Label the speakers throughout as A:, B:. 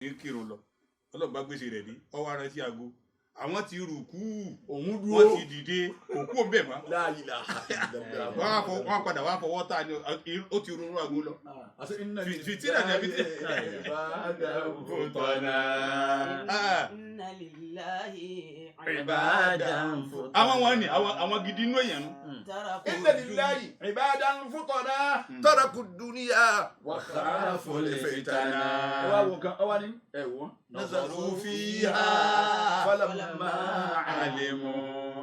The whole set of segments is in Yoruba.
A: Ń kírun lọ, Ọlọ́run bá gbèsè rẹ̀ dé, ọwọ́ ara sí aago, àwọn ti rùkú,
B: Òun
A: wọ́n
B: dúró.
A: ti dìde, òkú òun bẹ̀ mọ́.
B: La ilaha illallah.
A: Wọ́n á wọ́n á padà wá fọwọ́ tá ni ó ti ronú aago lọ.
B: Àṣẹ inna
A: Fìtínà ni àbí
B: futana.
A: Ah.
C: Inna lillahi
D: Ibadan futana.
A: Àwọn wọn ni àwọn gidi inú èèyàn nu.
C: Taraku
B: Inna lillahi ibadan futana taraku dunya wa khaful fitana. Ẹ wá wo nǹkan, ọ wá ní ẹ wọ́n.
A: Nazaru fiha
B: falamma
A: alimu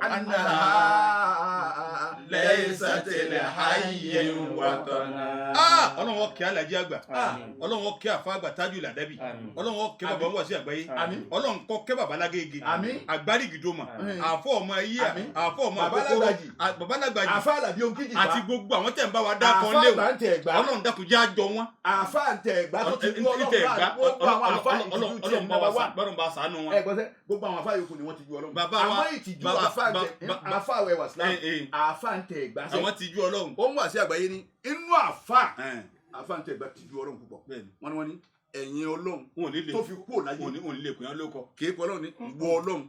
B: annaha laysat li hayyin watana.
A: Ah, Ọlọ́run kẹ́ alájí àgbà.
D: Àmín.
A: Ọlọ́run kẹ́ àfa àgbà tájú làdábì.
D: Àmín.
A: Ọlọ́run kẹ́ bàbá wá sí àgbáyé.
B: Àmín.
A: Ọlọ́run kọ́ kẹ́ bàbá lágége.
B: Àmín.
A: Àgbárígìdòmà.
B: Àmín.
A: Àfọ ọmọ ayé.
B: Àmín.
A: Àfọ ọmọ
B: Bàbá
A: àkókòrò.
B: Lágbàjì.
A: Bàbá Lágbàjì.
B: Àfa àlàbí onkíjì
A: Àti gbogbo àwọn tẹ̀ ń bá wa dá kan
B: àfa
A: léwu.
B: àgbà ń tẹ̀ ẹ̀gbá.
A: Ọlọ́run dákun jẹ́ àjọ wọn.
B: Àfa ń tẹ̀ ẹ̀gbá tó ti ju Ọlọ́run
A: Ìtẹ̀
B: láàrin
A: ẹ̀gbá.
B: gbogbo àwọn àfa ìtìjú tiẹ̀
A: Ọlọ́run bá
B: number
A: wa
B: one.
A: Ọlọ́run bá ṣàánú wọn.
B: Ẹ gbọ́ sẹ́, gbogbo àwọn àfa yòókù ni wọ́n ti ju Ọlọ́run.
A: Bàbá wa-
B: Àmọ́ ìtìjú àfa ń tẹ̀ àfa àwẹ̀ wà sílámù
A: Eh, eh.
B: àfa ń tẹ̀ ẹ̀gbá sẹ́.
A: Àwọn ti ju Ọlọ́run.
B: Ó ń wà sí àgbáyé ní inú àfa
A: Ẹn,
B: àfa ń tẹ̀ ẹ̀gbá ti ju Ọlọ́run púpọ̀.
A: Bẹ́ẹ̀ni.
B: Wọ́n ní ẹ̀yin Ọlọ́run
A: Wọn ò ní lè
B: tó fi kúrò láyé.
A: Wọn ò ní lè pè wọ́n lóko.
B: Kì í pọ̀ Ọlọ́run ní ìwọ Ọlọ́run,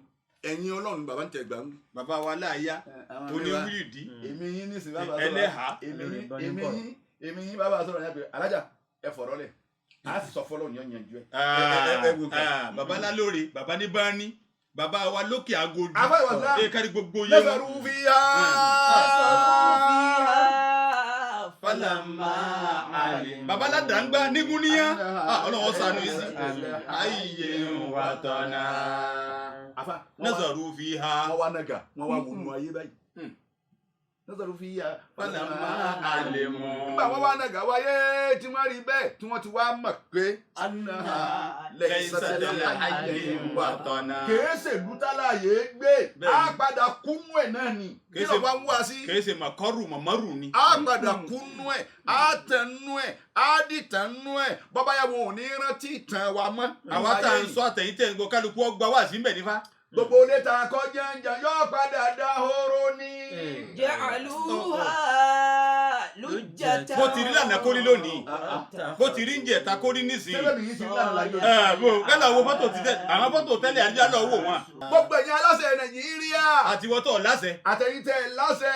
B: ẹ̀yin Ọlọ́run ni bàbá ń tẹ̀ ẹ̀gbá ń.
A: Bàbá wa láàyà oníwìrìdì.
B: Èmi yín ní sìn bàbá sọ̀rọ̀.
A: Ẹlẹ́hàá.
B: Èmi yín, èmi yín, èmi yín bàbá sọ̀rọ̀ yẹn pé alájà ẹ fọ̀rọ̀ lẹ̀, a sì sọ fọlọ́ ní ọ̀yànjú ẹ. Ẹ wo nǹkan.
A: Ah, bàbá lálóore, bàbá ní báni, bàbá wa lókè agodi.
B: Àfa ìwà sílá.
A: Ẹ kárí gbogbo yé wọn.
B: Nazaru fiha.
C: Fiha
A: Falamma alimu. Bàbá ládàgbà nígúnníyà. Ah, Ọlọ́run ṣàánú yín sí. Ayé wa tọ̀nà.
B: Àfa
A: Nazaru fiha.
B: wọ́n wá nàgà, wọ́n wá wọnú ayé báyìí. Nazaru fiha.
A: Falamma alimu.
B: Nígbà wọ́n wá nàgà wáyé tí wọ́n rí bẹ́ẹ̀ tí wọ́n ti wá mọ̀ pé annaha laysat li hayyin
A: watana.
B: Kèé ṣèlú táláyé gbé.
A: Bẹ́ẹ̀ni.
B: Á padà kúnú ẹ̀ náà ni kí ló wá ń wá sí.
A: Kìí ṣe màkọ́rù màmárù ni.
B: Á padà kúnú ẹ̀, á tẹnu ẹ̀, á dìtànú ẹ̀, bọ́bá yà wọn ò ní rántí ìtàn wa mọ́.
A: Àwa tá à ń sọ, àtẹ̀yìn tẹ̀ ń gbọ́, kálukú ọgbà wá sí mbẹ̀ nífa.
B: Gbogbo ilé ta kọjá ń jà yóò padà dahoro ní.
C: Ja'aluha lujjatan.
A: Bó ti rí lánàá kó rí lónìí. Bó ti rí ń jẹ ta kó rí nísìnyí.
B: Sẹ́lẹ̀ mi yìí ti rí lánàá láyé lónìí.
A: Ẹ bó kálá wo fọ́tò ti tẹ àwọn fọ́tò tẹ́lẹ̀ àdíjà lọ wò wọn.
B: Gbogbo ẹ̀yin aláṣẹ Nàìjíríà.
A: Àti wọ́tọ̀ láṣẹ.
B: Àtẹ̀yin tẹ́ ẹ láṣẹ,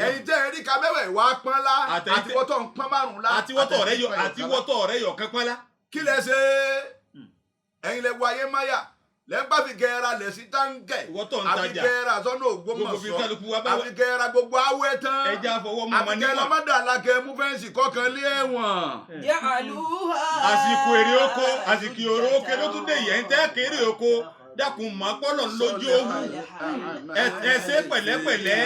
B: ẹ̀yin tẹ́ ẹ rí ka mẹ́wẹ̀ẹ́ wá pọ́n lá. Àtiwọ́tọ̀ ń pọ́n márùn-ún lá.
A: Àti wọ́tọ̀ rẹ yọ
B: àtẹ̀yin
A: àti wọ́tọ̀ rẹ yọ kápálá.
B: Kí lẹ ṣe? Ẹ̀yin lẹ wọ ayé máyà lẹ ń bá fi kẹ́ra lẹ̀ sí táǹkẹ̀.
A: Wọ́tọ̀ ń
B: Àfi
A: tajà.
B: kẹ́ra sọ́nà
A: Gbogbo fi
B: Ògbómọ̀ṣọ́.
A: kálukú wa bá wà.
B: Àfi kẹ́ra gbogbo awẹ́ tán.
A: Ẹja fọwọ́ mú ọmọ
B: Àfi kẹ́ra
A: níwọ̀n.
B: mọ́dàlákẹ́ mú fẹ́ǹsì kọ́kan lé ẹ̀wọ̀n.
C: Ja'aluha
A: Àsìkò èrè oko, àsìkò èrè oko ló tún dé yẹn tẹ́ kéré oko, dákun mọ́ pọ́lọ̀ lójú òwú. Ẹ ṣe pẹ̀lẹ́pẹ̀lẹ́.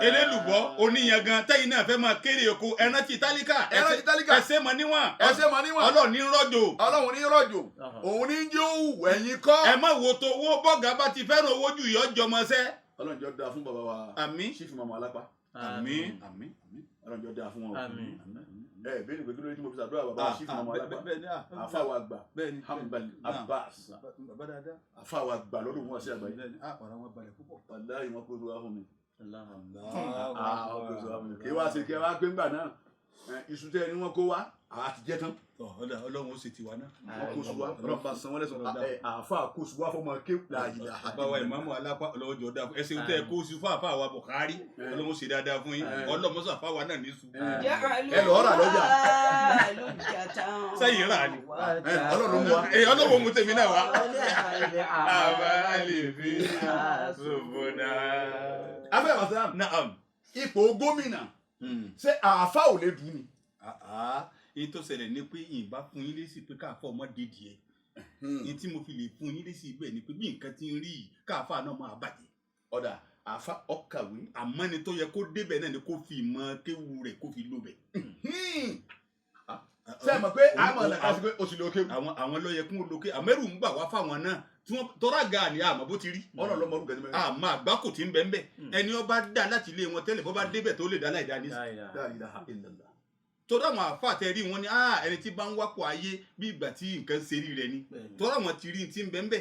A: Elélùbọ́ oníyangan tẹ́yìn náà fẹ́ máa kéré oko, ẹran ti tálíkà.
B: Ẹ rántí tálíkà.
A: Ẹ ṣe mọ́ níwọ̀n.
B: Ẹ ṣe mọ́ níwọ̀n.
A: Ọlọ́run ní rọ̀jò.
B: Ọlọ́run ní rọ̀jò, òun ní jẹ́ òwú, ẹ̀yin kọ́.
A: Ẹ má wo tó owó, bọ́gà bá ti fẹ́ràn owó jù yọ jọmọṣẹ́.
B: Ọlọ́run jọ dáa fún bàbá wa.
A: Àmín.
B: Sífù màmá alápá.
A: Àmín, àmín, àmín.
B: Ọlọ́run jọ dáa fún wọn o.
D: Àmín.
B: Ẹ bẹ́ẹ̀ ni pé kí ló dé tí mo fi ṣàdúrà bàbá sífù màmá alápá?
A: Bẹ́ẹ̀ ni.
B: Àfa wa gbà.
A: Bẹ́ẹ̀ ni.
B: Hanbali Abbas.
A: Bàbá dáadáa.
B: Àfa wa gbà lọ́dún wọn sí àgbáyé.
A: Bẹ́ẹ̀ ni, ọ̀rọ̀ wọn balẹ̀ púpọ̀.
B: Wàláhì wọn kó wá fún mi. Wọn kó wá fún mi. Kí wá ṣe kí wá pé ńgbà náà iṣu tẹ́ ẹni wọn kó wá àwa ti jẹ́ tán.
A: Tọ́, ọ̀dà Ọlọ́run ó sì tiwa náà.
B: Wọn kó su wá, Ọlọ́run bá san wọ́n lẹ́sàn-án. Àfa kó su wá fọmọ ké láàyè.
A: Bàbá wa ìmáàmù alápá, Ọlọ́run jọ dáa fún ẹ ṣeun tẹ́ ẹ kó sí fún àfa wa Bukhari. Ọlọ́run ó ṣe dáadáa fún yín. Ọlọ́run mọ́sán àfa wa náà ní sùn.
B: Ẹ lọ́ọ́ rà lọ́jà.
C: Lujjatan.
A: Sẹ́yìn rà ni.
B: Ọlọ́run ló mú wa.
A: Ẹ Ọlọ́run mú tèmi náà wá. Àbá lè fi ṣòfòdà.
B: Afẹ́ wàsálàm.
A: Naam.
B: Ipò gómìnà, ṣé àáfà ò lè dùn ni?
A: Èyí tó ṣẹlẹ̀ ni pé ìbá fún yín lésì pé káàfọ́ ọmọ dídì ẹ̀. Ní tí mo fi lè fún yín lésì ibẹ̀ ni pé bí nǹkan ti ń rí yìí, káàfà náà máa bàjẹ́.
B: Ọ̀dà àáfà ọ̀kàwé.
A: Àmọ́ ni tó yẹ kó débẹ̀ náà ni kó fi ìmọ̀ kéwu rẹ̀ kó fi lò bẹ̀.
B: Ṣé ẹ mọ̀ pé àmọ̀ ọ̀nà ká sí pé oṣù lókè.
A: Àwọn ló yẹ kún olókè, àmẹ́rù ń bà wá fáwọn náà tí wọ́n tọ́ra ga ni àmọ́ bó ti rí.
B: Ọ̀nà lọ́mọ orúkọ ẹni mẹ́rin.
A: Àmọ́ àgbákò tí ń bẹ ń bẹ, ẹni ọba dá láti ilé wọn tẹ́lẹ̀, bó bá débẹ̀ tó lè dá láì dá ní.
B: La ilaha illallah.
A: Tọ́ra àwọn àfa tẹ rí wọn ni ẹni tí bá ń wákò ayé bí ìgbà tí nǹkan ṣe rí rẹ ni, tọ́ra àwọn ti rí ti ń bẹ ń bẹ.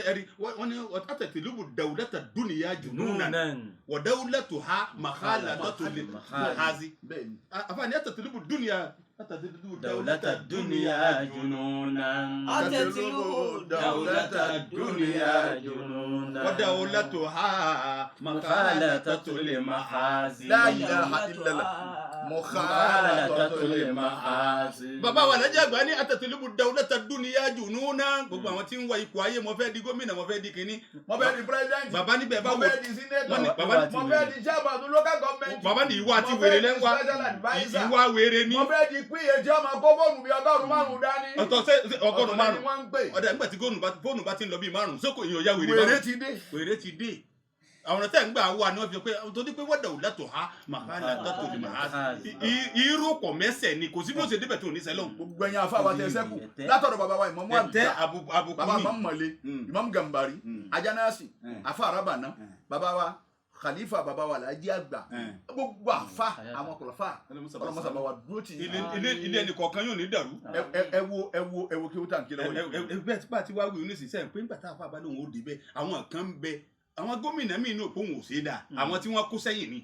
A: Ẹ̀rí wọ́n ní àtẹ̀tẹ̀lúbù dawlata dunya jununan wa dawlatuha makhalatatu lil hazi.
B: Bẹ́ẹ̀ni.
A: Àfààní àtẹ̀tẹ̀lúbù dunya.
D: دولة الدنيا جنونا.
C: أتتلو
D: دولة الدنيا جنونا.
A: ودولتها
D: مخالطة المحاسن.
B: لا إله إلا الله.
D: مخالطة المحاسن.
A: Bàbá wa lẹ́jẹ̀ àgbà ní أتطلب الدولة الدنيا جنونا. Gbogbo àwọn tí ń wá ipò ayé, mo fẹ́ di gómìnà, mo fẹ́ di kínní.
B: Mo fẹ́ di president.
A: Bàbá níbẹ̀ bá
B: Mo
A: wò
B: fẹ́ di senator.
A: Wọ́n ní bàbá
B: Mo fẹ́ di chairman local government.
A: Bàbá ní ìwà àti
B: Mo fẹ́
A: wèrè
B: di
A: lẹ́ńwá.
B: special adviser.
A: Ìwà wèrè ni.
B: Mo fẹ́ di píye tí ọmọ kó fóònù bíi 500 dání.
A: Ọ̀tọ̀ ṣe 150.
B: Ọ̀tọ̀ ni wọ́n ń pè.
A: Ọ̀dà nígbà tí fóònù bá ti ń lọ bíi márùn-ún sókò èèyàn ya wèrè
B: Wèrè
A: báwọn.
B: ti dé.
A: Wèrè ti dé. Àwọn tẹ́ ń gbà wà ní wọ́n fi pé torí pé wọ́n dàwù látò ha màkàlà tàtò lè máa irú pọ̀ mẹ́sẹ̀ ni, kò sí bí ó ṣe débẹ̀ tó ní sẹ́lọ̀n.
B: Gbogbo ẹ̀yin afa wa tẹ sẹ́kù látọ̀dọ̀ bàbá wa Ìmámù
A: Ẹ̀tẹ́
B: àgbà,
A: àbùkù
B: bàbá
A: ni.
B: Ìmámù Mọ̀lẹ́, Ìmámù Gàmbàrí, Ajanasi, afa Arabana, bàbá wa Khalifa, bàbá wa Alhaji àgbà, gbogbo afa àwọn kọlọfà, ọlọmọsà bá wa dúró tì yín.
A: Ilé ẹnì kọ̀ọ̀kan yóò ní dàrú.
B: Ẹ wo, ẹ wo, ẹ wo kí ó tà ń kí lọ́wọ́ yìí.
A: Ẹ bẹ́ẹ̀ tí bá ti wá wí oníṣìṣẹ́ pé nígbà tá a fà bá lóun ó débẹ̀, àwọn kan ń bẹ, àwọn gómìnà míì náà kóhùn ò ṣe é dà, àwọn tí wọ́n kó sẹ́yìn ni,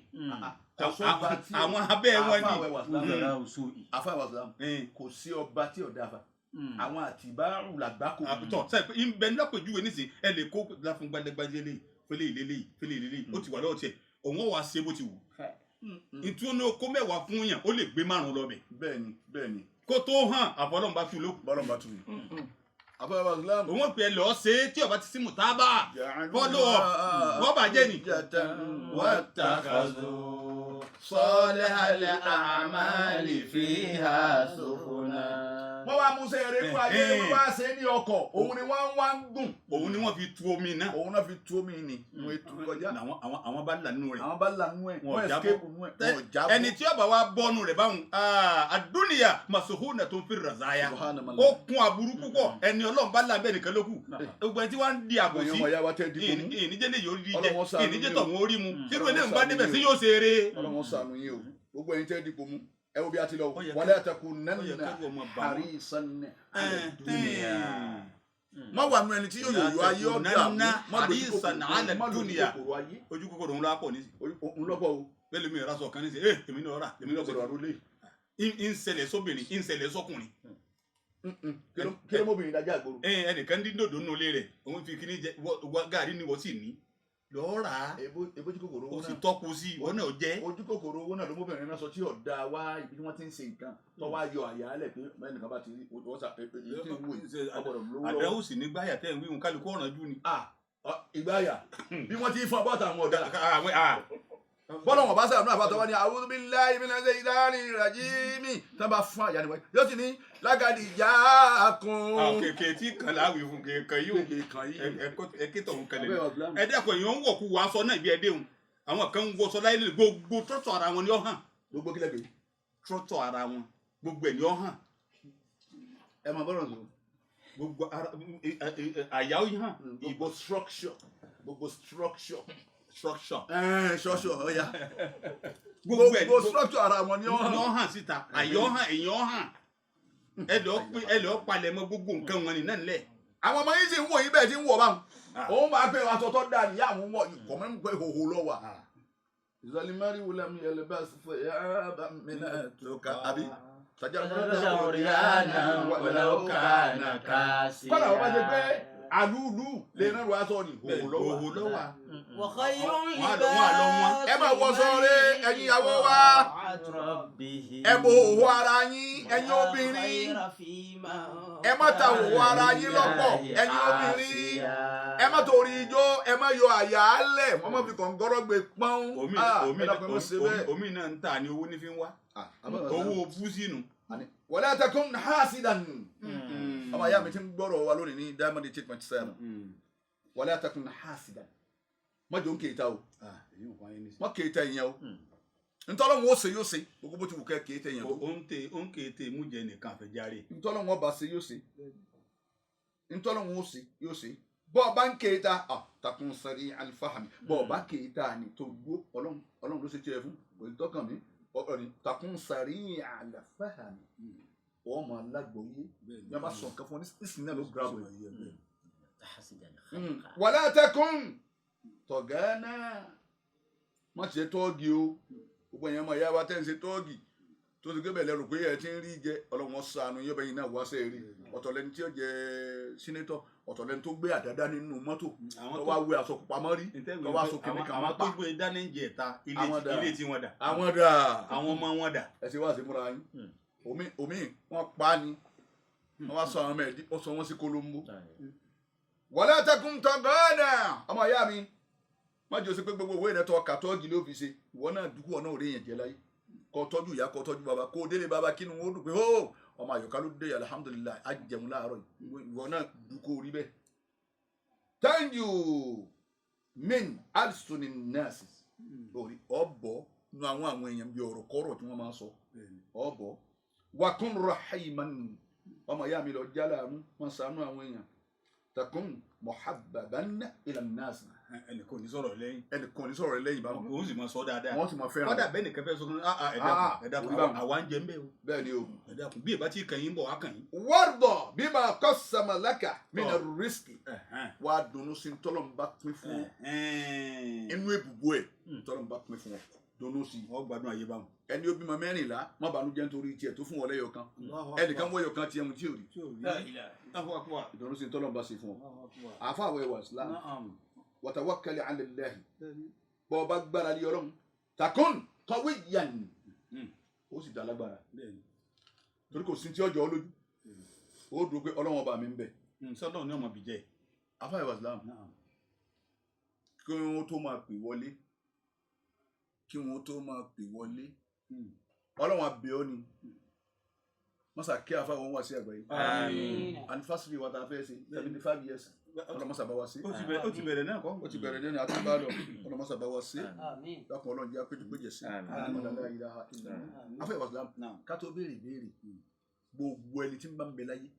A: àwọn abẹ́ wọn ni.
D: وزراء سوء.
B: Afa wa Islam, kò sí ọba tí ò dáfa, àwọn àtìbárù làgbákò.
A: Àtọ sẹ pé ń bẹ lápèjúwe nísìn, ẹ lè kó láfún gbadẹgbadẹ lè fẹlẹ ìlélẹ fẹlẹ ìlélẹ, ó ti wà lọ́wọ́ tiẹ̀, òun ó wàá ṣe bó ti wù. Ìtúnú kó 10 fún yàn, ó lè gbé 5 lọ bẹ̀.
B: Bẹ́ẹ̀ni, bẹ́ẹ̀ni.
A: Kó tó hàn àfọlọ́n bá fi lókun.
B: Bọ́lọ̀ bá tún yìí. Afa wa Islam.
A: Òun ó pè é lọ́ọ́ ṣe é tí ọba ti sí mùtábà follow up wọ́n bàjẹ́ ni.
D: واتخذوا صالح الأعمال فيها سفنا.
B: Wọ́n wá mú sẹ́yẹrẹ fún ayé, wọ́n wá ṣe é ní ọkọ̀, òun ni wọ́n wá ń gùn.
A: Òun ni wọ́n fi tu omi náà.
B: Òun náà fi tú omi ni wọ́n ètò kọjá.
A: Làwọn àwọn bá là nínú rẹ̀.
B: Àwọn bá lanú ẹ̀,
A: Wọn
B: wọ́n
A: jábọ́.
B: escape nú ẹ̀, wọ́n jábọ́.
A: Ẹni tí ọba wa bọ́nu rẹ̀ báwọn, àdúnìyà masuhuna tó ń fi razaya,
B: Subhanallah.
A: ó kún aburú púpọ̀. Ẹni Ọlọ́run bá lábẹ́ nìkan ló kù. Gbogbo ẹni tí wọ́n ń di àbòsí,
B: Ẹ̀yin ọmọ ìyá wa tẹ́ dìbò mú,
A: ìníjẹ́ lè yóò rí jẹ,
B: Ọlọ́run ṣàánú
A: ìníjẹ́
B: yín o.
A: tọ̀hún ó rí mu. Tírú eléyìí bá
B: Ọlọ́run
A: débẹ̀
B: ṣàánú
A: sí
B: yín
A: yóò ṣe eré.
B: Ọlọ́run ṣàánú yín o. Gbogbo ẹ̀yin tẹ́ dìbò mú, ẹ wo bí a ti lọ.
A: Ó yẹ
B: Wala
A: ó yẹ
B: takunanna
A: kẹ́rù ọmọ bà wọ́n.
B: harisan.
A: Dunya.
B: Má wà nù ẹni tí yóò yòyò ayé ọ̀dà
A: Takunanna
B: má lójú
A: harisan
B: kòkòrò
A: ala
B: má lójú
A: dunya.
B: kòkòrò ayé.
A: Ojú kòkòrò ń lọ pọ̀ nísì.
B: Òun lọ́pọ̀ o.
A: Bẹ́ẹ̀ lómi ìrasọ̀ kan nísì, ẹ èmi náà rà, èmi náà
B: Gbọ́dọ̀
A: sọ̀rọ̀.
B: àrólé.
A: Ń ṣẹlẹ̀ sóbìnrin, ń ṣẹlẹ̀ sọ́kùnrin.
B: Kí ló mọ́bìnrin dájà àgbòrò?
A: Ẹnìkan dín dòdò nínú ilé rẹ̀, òun fi kíní jẹ gàrí ni wọ́n sì ní lọ́ọ́ rà á.
B: Ebójú kòkòrò
A: Ó
B: owó
A: sì
B: náà.
A: tọ́kù sí ìwọ náà jẹ́.
B: Ojú kòkòrò owó náà ló mọ́bìnrin náà sọ tí ọ̀dà wá ibi tí wọ́n ti ń ṣe nǹkan tó wá yọ àyálẹ̀ pé ẹnìkan bá ti rí wọ́n sà èyí tí ń wò yìí ọgbọ̀dọ̀ lówó lọ́wọ́.
A: Àdáwò sì ní gbáyà tẹ́ ń wíwùn kálukú ọ̀ràn jú ni.
B: Ah, ìgbáyà bí wọ́n ti fún abọ́ta àwọn ọ̀dà
A: Àwọn- ah,
B: bọ́lá wọn bá sábà náà àbátọ́ wọn ni a'udhu billahi minash shaitani rajim tí wọ́n bá fún àyà ni wọ́n yóò sì ní lágàdì ìjà kun.
A: Ah, kèké tí kan láwìí fún kèké yìí
B: Kéèké kan yìí.
A: ẹ kí tọ̀hún kalẹ̀ ni. Ẹ dẹ́kun, èèyàn ń wọ̀kú wọ aṣọ náà ibi ẹ déhùn, àwọn kan ń wọṣọ láyé lè gbogbo trọ́tọ̀ ara wọn ni ó hàn.
B: Gbogbo kílẹ̀ pé.
A: Trọ́tọ̀ ara wọn gbogbo ẹ̀ ni ó hàn.
B: Ẹ máa bọ́rọ̀ sọ.
A: Gbogbo ara àyà ó hàn.
B: Gbogbo structure, gbogbo structure.
A: Structure.
B: Ṣọ́ṣọ́ ọ̀ya.
A: Gbogbo ẹ̀
B: Gbogbo structure ara wọn ni ó
A: ni ó
B: hàn.
A: hàn síta, àyà ó hàn, èèyàn ó hàn. Ẹ lọ palẹ̀ mọ́ gbogbo nǹkan wọn ni náà nílẹ̀.
B: Àwọn ọmọ yìí sì ń wò yín bẹ́ẹ̀ tí ń wọ̀ báwọn.
A: Ah.
B: Òun máa pé aṣọ tó dáa níyà àwọn wọ̀ kọ̀ mọ́ pé hòhò lọ wà. Zalimari wulam yalbas thiyaba min tuka àbí.
D: عريانا ولو كان كاسيا.
B: Kọ́lá wọn bá ṣe pé àlúùlù lè rán lu aṣọ ni hòhò lọ wà.
A: Òhò ló wà.
C: وخير
A: Wọ́n á lọ wọ́n.
B: Ẹ máa wọṣọ rẹ, ẹ̀yin ìyàwó wa.
D: ربه.
B: Ẹ bo hòhò ara yín, ẹ̀yin obìnrin. Ẹ má ta hòhò ara yín lọ́pọ̀, ẹ̀yin obìnrin. Ẹ má torí ijó, ẹ má yọ àyà á lẹ̀, wọ́n má fi kọ̀ǹgọ́rọ́ gbé pọ́n.
A: Omi
B: Ah,
A: omi
B: ẹ dákun, ẹ má ṣe bẹ́ẹ̀.
A: omi náà ń tà ní owó ní fi ń wá.
B: Ah, àbá-
A: Owó búsínù.
B: Wala takun hasidan. Ọmọ ìyá mi ti ń gbọ́rọ̀ wa lónìí ní Diamond 8.7. Wala takun hasidan. Má jò ń kéta o, má kéta ìyẹn o. Ntọ́lọ́hún ó ṣe yóò ṣe, gbogbo bó ti wù kẹ́ kéta ìyẹn tó.
A: Ó ń kété mú jẹ nìkan àfẹjáre.
B: Ntọ́lọ́hún ọba ṣe yóò ṣe, ntọ́lọ́hún ó ṣe yóò ṣe. Bọ́ ọba ń kéta, ah, takun sari alifahami. Bọ́ ọba kéta ni tó gbó, Ọlọ́run Ọlọ́run ló ṣe tiẹ̀ fún, kò ní tọ́kàn mi. Ọ̀rọ̀ ni takun sari alifahami. Wọ́n máa lágbóyé. Bí wọ́n bá sọ nǹkan fún ọ nísìnyí náà ló grab ẹ̀.
D: تحسد الخلق.
B: Wala takun tọ̀gánná. Má ṣe tọ́ọ̀gì o. Gbogbo èèyàn ọmọ ìyá wa tẹ́ ń ṣe tọ́ọ̀gì. Tó ti gbé bẹ̀ lẹ́rù pé ẹ ti ń rí jẹ, Ọlọ́run ṣàánú yọ̀bẹ yìí náà wá sẹ́ẹ̀ rí. Ọ̀tọ̀ lẹni tí ó jẹ senator, ọ̀tọ̀ lẹni tó gbé àdá nínú mọ́tò,
A: Àwọn
B: tó wá wé aṣọ pamọ́ rí, tó wá aṣọ kìnìún kan
A: àwọn
B: wọ́n
A: tó
B: pa.
A: gbé dání ń jẹ ẹ̀ta
B: Àwọn dà.
A: ilé tí wọ́n dà.
B: Àwọn dà.
A: Àwọn ọmọ wọn dà.
B: Ẹ ṣe wá sí múra yín. Omi wọn pa á ni, wọn wá sọ àwọn ọmọ ẹ di, ó sọ wọn sí kolombo. Wala takun tọgọ́nà, ọmọ ìyá mi, má jẹ́ o sí pé gbogbo ìwé rẹ tó ọkà tọ́ọ̀gì ló fi ṣe. Ìwọ náà dúkú ọ̀nà òde yẹn jẹ láyé, kó tọ́jú ìyá, kó tọ́jú bàbá, kó délé bàbá, kínú wọn ó dùn pé ó ọmọ àyọ̀ká ló dé, alhamdulillahi, á jẹun láàárọ̀ yìí. Ìwọ náà dúkú orí bẹ́ẹ̀. Thank you min alsuni nasi orí ọ̀bọ̀ nu àwọn èèyàn bíi ọ̀rọ̀ kọ́rọ̀ tí wọ́n máa ń sọ ọ̀bọ̀. Wakun rahiman, ọmọ ìyá mi, lọ jálá àánú, wọn ṣàánú àwọn èèyàn. Takun muhabbaban ila nasi.
A: Ẹnìkan ò ní sọ̀rọ̀ lẹ́yìn.
B: Ẹnìkan ò ní sọ̀rọ̀ lẹ́yìn báwọn.
A: Òun sì máa sọ dáadáa.
B: Wọ́n sì máa fẹ́ràn.
A: Kọ́dà bẹ́ẹ̀ nìkan fẹ́ sọ fún ah, ẹ dákun, ẹ dákun,
B: orí báwọn.
A: Àwa ń jẹ ń bẹ́ o.
B: Bẹ́ẹ̀ ni o.
A: Ẹ dákun, bí ìbá tí kàn yín bọ̀ wá kàn yín.
B: Warda bima qassama laka mina rizqi, wà á dùnnú sí tọ́lọ́mùbá pín fún ọ inú èbùbó ẹ̀, tọ́lọ́mùbá pín fún ọ, dùnnú sí.
A: Wọ́n gbádùn ayé báwọn.
B: Ẹni ó bímọ 14, má bànújẹ́ nítorí tiẹ̀ tó fún ọ lẹ́yọ kan. Ẹnìkan wọ́yọ̀ kan tiẹ̀ mu tí ò rí. Ìdùnnú sí tọ́lọ́mùbá ṣe fún ọ. Àfa àwẹ̀ wà Islam, wa tawakkal ala Allah, bọ́ ọ bá gbára lé Ọlọ́run, takun qawiyyan, ó sì dá lágbára, torí kò sí tí ọjọ́ lójú, ó dúró pé Ọlọ́run ọba mi ń bẹ.
A: Sọ́dọ̀ ní ọmọ bìjẹ́.
B: Àfa àwẹ̀ wà Islam, kí wọ́n tó máa pè wọlé, kí wọ́n tó máa pè wọlé, Ọlọ́run abẹ́ ọ ni, mọ́sà kí afa wọn wá sí àgbáyé.
A: Àmín.
B: Anniversary wa ta fẹ́ ṣe, 75 years, ọlọ́mọ́sà bá wa sí.
A: Ó ti bẹ̀rẹ̀ náà kọ́.
B: Ó ti bẹ̀rẹ̀ lẹ́nu àti bá lọ, ọlọ́mọ́sà bá wa sí.
C: Àmín.
B: Dákun, Ọlọ́run jẹ́ apéjú péjẹ sí.
D: Àmín.
B: La ilaha illallah. Afẹ́ ìwàsílám, ká tó béèrè béèrè, gbogbo ẹni tí ń bá ń bẹ láyé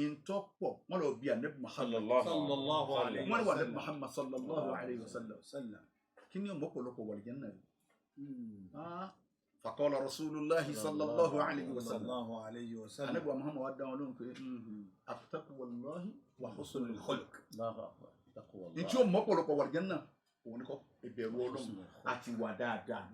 B: ìntọ́pọ̀, wọ́n lọ bí anabi Muhammad,
A: Sallallahu alayhi
B: wọ́n ní wà anabi
A: wa
B: Muhammad sallallahu alayhi wa sallam,
A: sallam.
B: Kí ni ọmọ ọ̀pọ̀lọpọ̀ wal janna rẹ̀? Faqala rasulullahi sallallahu alayhi wa sallam,
A: Sallallahu alayhi wa sallam.
B: anabi wa Muhammad wa dáwọn lóhùn pé attaqwallahi wa husnul khuluq. Ntí o mọ ọ̀pọ̀lọpọ̀ wal janna, òun ni kọ́ ìbẹ̀rù Ọlọ́run àti wà dáadáa.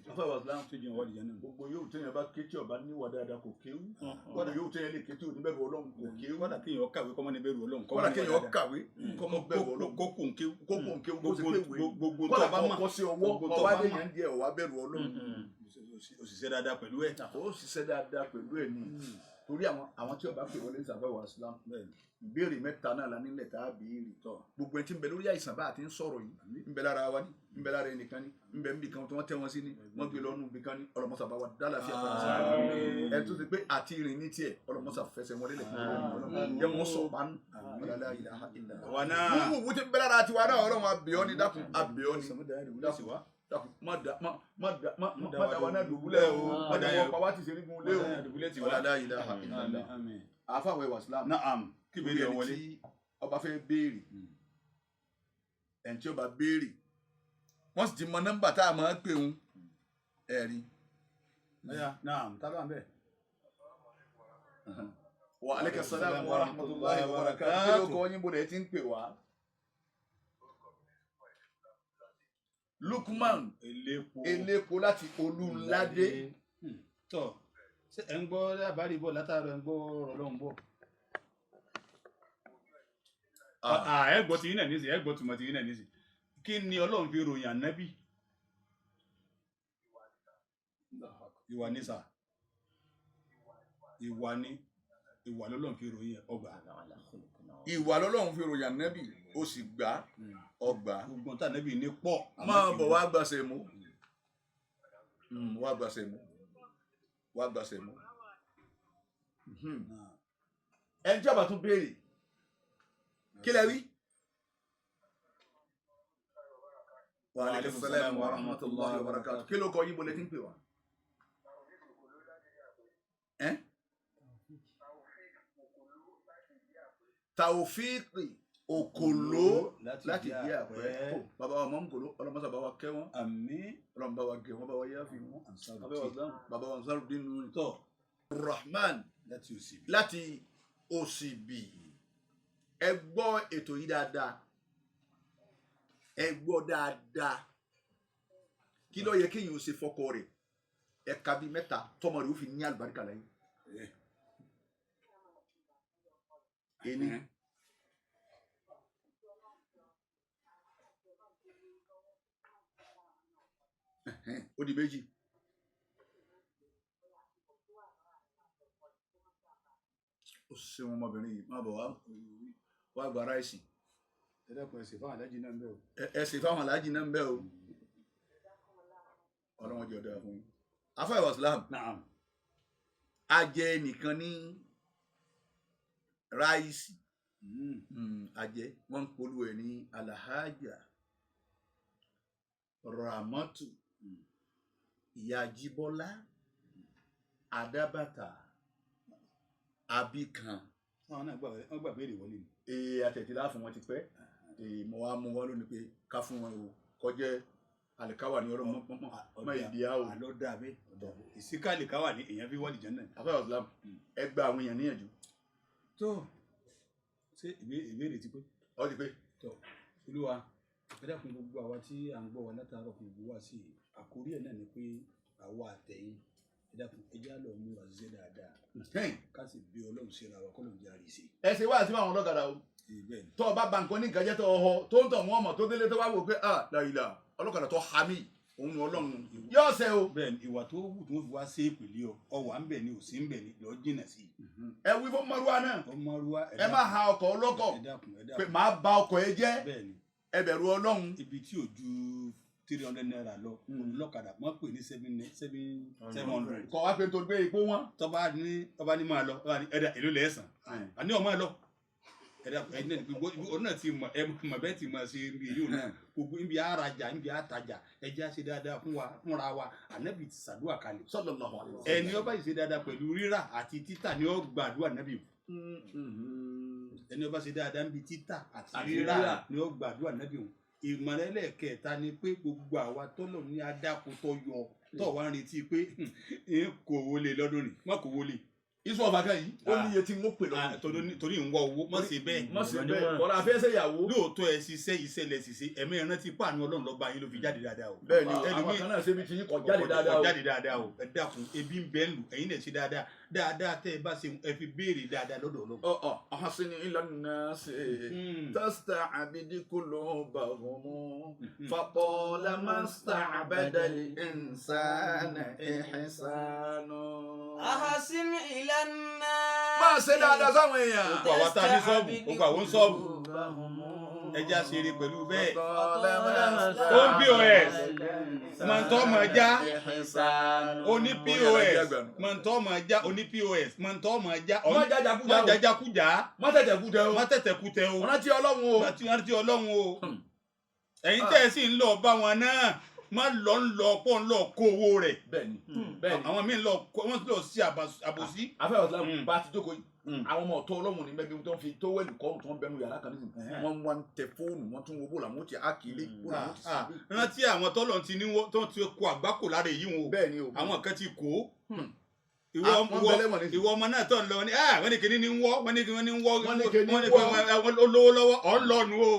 B: Afẹ́ wa Islam,
A: Tó jẹun wal janna.
B: Gbogbo yóò téèyàn bá ké tí ọba níwà dáadáa, kò kéwú. Gbogbo yóò téèyàn lè ké tí ò ní bẹ̀rù Ọlọ́run, kò kéwú.
A: Kọ́dà kéèyàn kàwé kọ́mọ́ ní bẹ̀rù Ọlọ́run.
B: Kọ́dà kéèyàn kàwé kọ́mọ bẹ̀rù Ọlọ́run.
A: Kókò ń kéwú.
B: Kókò ń kéwú, kó sì pé wèé.
A: Gbogbo
B: Kọ́dà
A: tó bá
B: bá
A: mọ̀.
B: kọ́ sí ọwọ́
A: Gbogbo tó
B: ọwá
A: bá
B: dé
A: mọ̀.
B: yẹn díẹ̀, ọwá bẹ̀rù Ọlọ́run.
A: Òṣìṣẹ́ dáadáa pẹ̀lú ẹ̀.
B: Ó ṣiṣẹ́ dáadáa pẹ̀lú ẹ̀ ní torí àwọn tí ọba pè wọlé sàfẹ́ wà Islam, ìbéèrè mẹ́ta náà la nílẹ̀ tá a béèrè. Gbogbo ẹni tí ń bẹ lórí àìsàn bá a ti ń sọ̀rọ̀ yìí, ń bẹ lára wa ní, ń bẹ lára ẹnìkan ní, ń bẹ níbi kan tí wọ́n tẹ́ wọn sí ní, wọ́n gbé lọ́nù ibì kan ní, ọlọ́mọsà bá wa dálàfíà padà sí ẹ tó ti pé àti ìrìn ní tiẹ̀, ọlọ́mọsà fẹsẹ̀ wọn lélẹ̀, jẹ́ wọn sọ̀ pánú. La ilaha illallah.
A: Wa náà.
B: Wúwú tí ń bẹ lára tiwa náà, Ọlọ́run abẹ́ọ́ ni, dákun abẹ́ọ́ ni, dákun má da má má da má má da wa náà dùbúlẹ̀ o, má da wọn pa wá ti ṣe rígun lé o. La ilaha illallah. Àfa àwọn ẹwà Islam,
A: Naam. Kí
B: torí
A: béèrè
B: ẹni
A: wọlé.
B: tí ọba fẹ́ béèrè, ẹni tí ọba béèrè, wọ́n sì ti mọ nọ́mbà tá a máa ń pè ń ẹ̀rí.
A: Naam, tá ló wà ń bẹ̀?
B: Wa aleyka salaam wa rahmatulahi wa barakatuh. Kí ló kọ́ yín, bó lẹ̀ ti ń pè wá? Lukman
A: Elépo.
B: Elépo láti Olúnládé.
A: Tọ́ ṣé ẹ̀ ń gbọ́ lábàárì bọ̀ látàárọ̀, ẹ̀ ń gbọ́ ọ̀rọ̀ lọ́hùn bọ̀. Ẹ gbọ́ ti yín náà nísìnyí, ẹ gbọ́ tùmọ̀ ti yín náà nísìnyí. Kí ni Ọlọ́run fi ròyìn ànábì? Ìwà ní sà. Ìwà ní ìwà lọ́lọ́run fi ròyìn ọgbà.
B: Ìwà lọ́lọ́run fi ròyìn ànábì, ó sì gbà ọgbà.
A: Gbogbo tá ànábì ní pọ̀.
B: Máa bọ̀ wá gbàsẹ̀ mú, wá gbàsẹ̀ mú, wá gbàsẹ̀ mú. Ẹni tí a bá tún béèrè, kí lẹ wí? Wa aleykum salaam wa rahmatulahi wa barakatuh. Kí ló kọ yín, bọ́lẹ̀ tí ń pè wá? Ẹ́ Taofiki Okolo láti ìdí àpẹ. Bàbá wa mọ́ Nkolo, ọlọ́mọsà bá wa kẹ́ wọn.
A: Àmín.
B: Ọlọ́mọ bá wa gẹ̀ wọ́n, bá wa yáfi wọn. Bàbá wa Ansarudeen nù.
A: Tọ́
B: Rahman
A: láti Òsìbí.
B: Láti Òsìbí. Ẹ gbọ́ ètò yìí dáadáa, ẹ gbọ́ dáadáa. Kí ló yẹ kéèyàn ó ṣe fọ́kọ rẹ̀? Ẹ̀ka bíi mẹ́ta tọmọ rẹ̀ ó fi ní àlùbáríkà láyé. Ení. Ó di méjì. Ó ṣeun, ọmọbìnrin yìí, má bọ̀ wá wá gba ráìsì.
A: Ẹ dákun, ẹ sì fáwọn aláàjì náà ń bẹ o.
B: Ẹ sì fáwọn aláàjì náà ń bẹ o. Ọlọ́wọ́n jẹ́ ọ̀dọ́ fún yín. Afáìwá Islam.
A: Naam.
B: A jẹ nìkan ní ráìsì. A jẹ, wọ́n ń polú ẹ̀ ní Alahaja Ramatu Ìyá Jíbọ́lá Adábàtà Abikan.
A: Àwọn náà gbà, wọ́n gbà béèrè wọlé ni.
B: Ee, àtẹ̀tí láàfún wọn ti pẹ́. Ee, mo wá mú wọn lónìí pé ká fún wọn o, kọjẹ́ àlìkáwà ní ọlọ́mọ mọ́ ìdíyà o.
A: Àlọ́ dàbí ìsíkàlì káwà ní èèyàn fi wọ́ọ̀lì jẹ́ náà.
B: Afáyọ̀ Islam, ẹ gba àwọn èèyàn níyànjú.
A: Tó ṣé ìbéèrè ti pé?
B: Ọ ti pé.
A: Tó, olúwa, ẹ dákun, gbogbo àwa tí à ń gbọ́ wa látàárọ̀ kò gbogbo wa sí i, àkórí ẹ̀ náà ni pé àwa àtẹ̀yìn, ẹ dákun, ẹ já lọ múra ṣiṣẹ́ dáadáa, ká sì bí Ọlọ́run síra wa, kọ́lọ́run jẹ́ àríṣe.
B: Ẹ ṣe wá àti fún àwọn ọlọ́kadà o.
A: Bẹ́ẹ̀ ni.
B: Tó o bá ba nǹkan ní nǹkan jẹ́, tó o họ tó ń tọ̀ wọ́n mọ̀, tó délé tó wá wò pé, ah, làyìlà, ọlọ́kadà tó ha mí, òun ni Ọlọ́run yóò ṣe o.
A: Bẹ́ẹ̀ ni, ìwà tó wù tó fi wá sí ìpìlẹ̀ ọ ọwà ń bẹ̀ ni, ò sí ń bẹ̀ ni, lọ jìnà sí i.
B: Ẹ wí fún mọ́rúwá náà.
A: Ọmọrúwa.
B: Ẹ má ha ọkọ̀ ọlọ́kọ̀
A: Ẹ dákun, ẹ
B: pé
A: dákun.
B: màá ba ọkọ̀ ẹ jẹ́.
A: Bẹ́ẹ̀ ni.
B: Ẹ bẹ̀rù Ọlọ́run.
A: Ibi tí ò ju ₦300 lọ, olùlọ́kadà wọ́n pè ní seven seven 700.
B: Kọ̀ wá pé nítorí pé ipò wọn.
A: Tọ́ba ní máa lọ, tọ́ba ní ẹ̀dá èlò lẹ́sàn àní ọ̀ máa lọ, ẹ̀dá ẹ̀dá ní gbogbo òun náà ti mọ̀, ẹ mọ̀ bẹ́ẹ̀ ti mọ̀ sí ibi yìí náà, gbogbo ibi àrajà, ibi àtajà, ẹjẹ́ á ṣe dáadáa fún wa fúnra wa. Ànábì ti ṣàdúrà kalẹ̀.
B: Sallallahu alaihi wasallam.
A: Ẹni ó bá ṣe dáadáa pẹ̀lú rírà àti títà ni ó gbàdúrà nábì. Ẹni ó bá ṣe dáadáa níbi títà àti
B: Àti
A: rírà
B: rírà.
A: ni ó gbàdúrà nábì. Wọn ìmọ̀ràn ẹlẹ́ẹ̀kẹta ni pé gbogbo àwa tọ́lọ̀ ní adáko tó yọ tó wá ń retí pé n kò wọlé lọ́dún ni wọn kò wọlé.
B: Iṣu ọba kan yìí ó ní iye tí n ó pè lọ́wọ́.
A: Torí ń wá owó, má ṣe bẹ́ẹ̀.
B: Má ṣe bẹ́ẹ̀, kọ́ra fẹ́ ṣe ìyàwó.
A: Lóòótọ́ ẹ ṣiṣẹ́, iṣẹ́ lẹ ṣiṣẹ́, ẹ̀mí ẹ rántí pàánù Ọlọ́run lọ́ba yín ló fi jáde dáadáa o.
B: Bẹ́ẹ̀ ni, àwọn kan náà ṣe bí ti yín kọ jáde dáadáa o.
A: Kọ jáde dáadáa o. Ẹ dákun, ebi ń bẹ ń lù, ẹ̀yin náà ṣe dáadáa dáadáa, tẹ́ ẹ bá ṣe, ẹ fi béèrè dáadáa lọ́dọ̀ Ọlọ́run.
B: Ọ ọ ahasini ìlànà ṣe tasta'bidi qulubahum fatolama sta'bada al-insana ihsanu.
C: أحسن إلى الناس.
B: Máa ṣe dáadáa sáwọn èèyàn.
A: Gbogbo àwa tá a ní ṣọ́ọ̀bù, gbogbo àwọn ń ṣọ́ọ̀bù, ẹ já ṣeré pẹ̀lú bẹ́ẹ̀. Ó ń POS mọ̀ntọ́ mọ̀ já oní POS, mọ̀ntọ́ mọ̀ já oní POS, mọ̀ntọ́ mọ̀ já.
B: Má jájà kújà
A: Má
B: o.
A: jájà kújà.
B: Má tẹ̀tẹ̀ kú tẹ o.
A: Má tẹ̀tẹ̀ kú tẹ o.
B: Rántí Ọlọ́run o.
A: Rántí Ọlọ́run o. Ẹ̀yin tẹ́ ẹ sì ń lọ bá wọn náà, má lọ ń lọ pọ̀ ń lọ kó owó rẹ̀.
B: Bẹ́ẹ̀ni, bẹ́ẹ̀ni.
A: Àwọn míì ń lọ wọ́n lọ sí àbòsí.
B: Afẹ́ ọ̀sán bá ti jókòó yìí, àwọn ọmọ ọ̀tọ̀ Ọlọ́run ní mẹ́bí tó ń fi tówẹ́lì kọ́rùn tó ń bẹnu yàrá kan nísìnyí, wọ́n wá ń tẹ fóònù, wọ́n tún wo bó làwọn ó ti ákìlé, bó làwọn ó ti
A: Ah,
B: síbí.
A: Rántí àwọn tọ́lọ̀ ti ní wọ́n tó ti kó àgbákò lára èyí wọn o.
B: Bẹ́ẹ̀ ni o.
A: Àwọn kan ti kó. Ìwọ
B: Ah, wọ́n
A: ìwọ
B: bẹ lẹ́wọ̀n nísìnyí.
A: Ìwọ ọmọ náà tó ń lọ ní, ah, wọ́n ní kíní ní ń wọ́, wọ́n ní kíní ní ń wọ́.
B: Wọ́n ní kíní
A: Wọ́n ní
B: ń wọ́.
A: kíní olówó lọ́wọ́, ọ̀ ń lọ́nu o,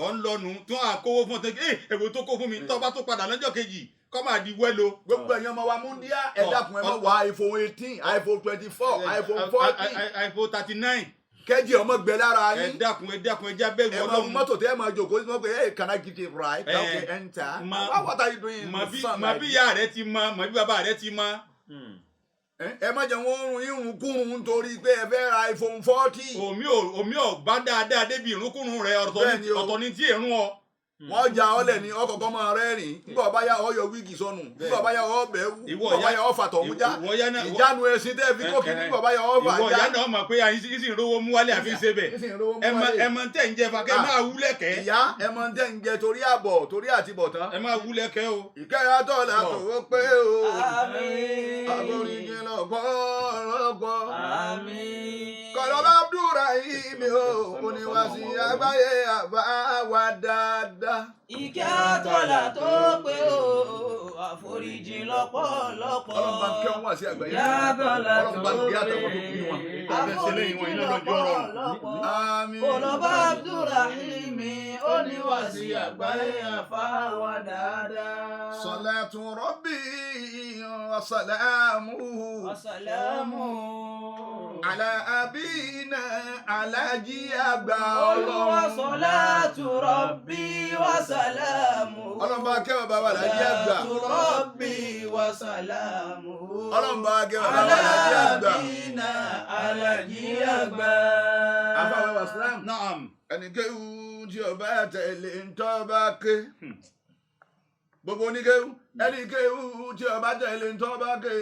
A: ọ̀ ń lọ́nu tó àkówó fún ọ tẹ́ ẹ èwo tó kó fún mi, tó bá tó padà lọ́jọ́ kejì kọ́ máa di wẹ́lo.
B: Gbogbo ẹ̀yin ọmọ wa múndíá, ẹ dákun, ẹ má wá iPhone 18, iPhone 24, iPhone 40,
A: iPhone 39.
B: Kẹ́jì ọmọ gbẹ lára
A: Ẹ
B: yín.
A: dákun, ẹ dákun, ẹ já bẹ̀rù
B: Ẹ máa
A: Ọlọ́run.
B: mọ́tò tẹ́ ẹ máa jòkó sí wọn pé, hey, can I get it right? Okay, enter. What are you doing?
A: Mọ bí
B: Son,
A: mọ
B: like
A: bí ìyá rẹ ti mọ, mọ bí bàbá rẹ ti mọ.
B: Ẹ má jẹ́ wọ́n rún irun kúrun nítorí pé ẹ fẹ́ ra iPhone 40.
A: Omi ò bá dáadáa débi ìrúnkúrun rẹ, ọ̀tọ̀
B: Bẹ́ẹ̀
A: ní
B: ni o.
A: ọ̀tọ̀ ní tí èrún ọ.
B: Wọ́n ja ọlẹ̀ ní ọkọ̀ọ̀kan máa rẹ́rìn, nígbà bá yá ọyọ wíìgì sọnù, nígbà bá yá ọbẹ̀ wú,
A: Ìwọ
B: nígbà bá
A: ìyá-
B: yá ọfà tọ̀hún já
A: ìwọ ya náà
B: ìjánu ẹṣin tẹ́ fi kókì, nígbà bá yá ọfà
A: ìwọ
B: já.
A: ìyá náà mọ̀ pé àyín sì ń rówó mú wálé àfi ṣe bẹ̀.
B: Nísìnyí lówó mú
A: Ẹ mọ
B: wálé.
A: ẹ mọ tẹ̀ ń jẹ fa kẹ́ ẹ
B: Ah.
A: máa wú lẹ́kẹ́.
B: Ìyá, ẹ mọ tẹ́ ń jẹ torí àbọ̀, torí àtibọ̀tán.
A: Ẹ máa wú lẹ́kẹ́ o.
B: Ìkẹyà tọ́lá tó pé o.
C: Àmín.
B: Àforíjì lọ́pọ̀lọpọ̀.
C: Àmín.
B: Kọ̀lọ́lá Abdul. Abdulrahim o, oníwàsí àgbáyé àbá wa dáadáa.
C: Ìkẹ́ àtọ́là tó pé o, àforíjì lọ́pọ̀lọpọ̀.
B: Ọlọ́run bá ń kẹ́ wọn wá sí àgbáyé.
C: Ìkẹ́ àtọ́là
B: Ọlọ́run bá ń
C: tó
B: gé
C: pé
B: àtàwọn tó bí wọn.
C: àforíjì lọ́pọ̀lọpọ̀.
B: Àmín.
C: Kòlọ́bá Abdulrahim oníwàsí àgbáyé àfáwà dáadáa.
B: Salatu Rabbi wa salamuhu
C: Wasalamu.
B: ala abina alájí àgbà
C: Olúwa
B: Ọlọ́run.
C: salatu rabbi wa salamu.
B: Ọlọ́run bá kẹ́ bàbá wa alájí àgbà.
C: Salatu rabbi wa salamu.
B: Ọlọ́run bá kẹ́ bàbá wa alájí àgbà.
C: Alábìnà alájí àgbà.
B: Àfáà wa Islam.
A: Naam.
B: Ẹni kéwú tí ọba tẹ̀lé ń tọ́ bá ké. Gbogbo oníkéwú, ẹni kéwú tí ọba tẹ̀lé ń tọ́ bá ké.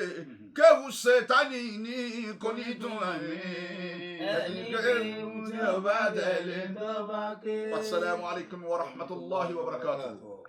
B: Kéwú ṣètánì ní kò ní tún àmì. Ẹni kéwú tí ọba tẹ̀lé ń tọ́
C: bá ké.
B: Wasalaamu alaykum wa rahmatulahi wa barakatuh.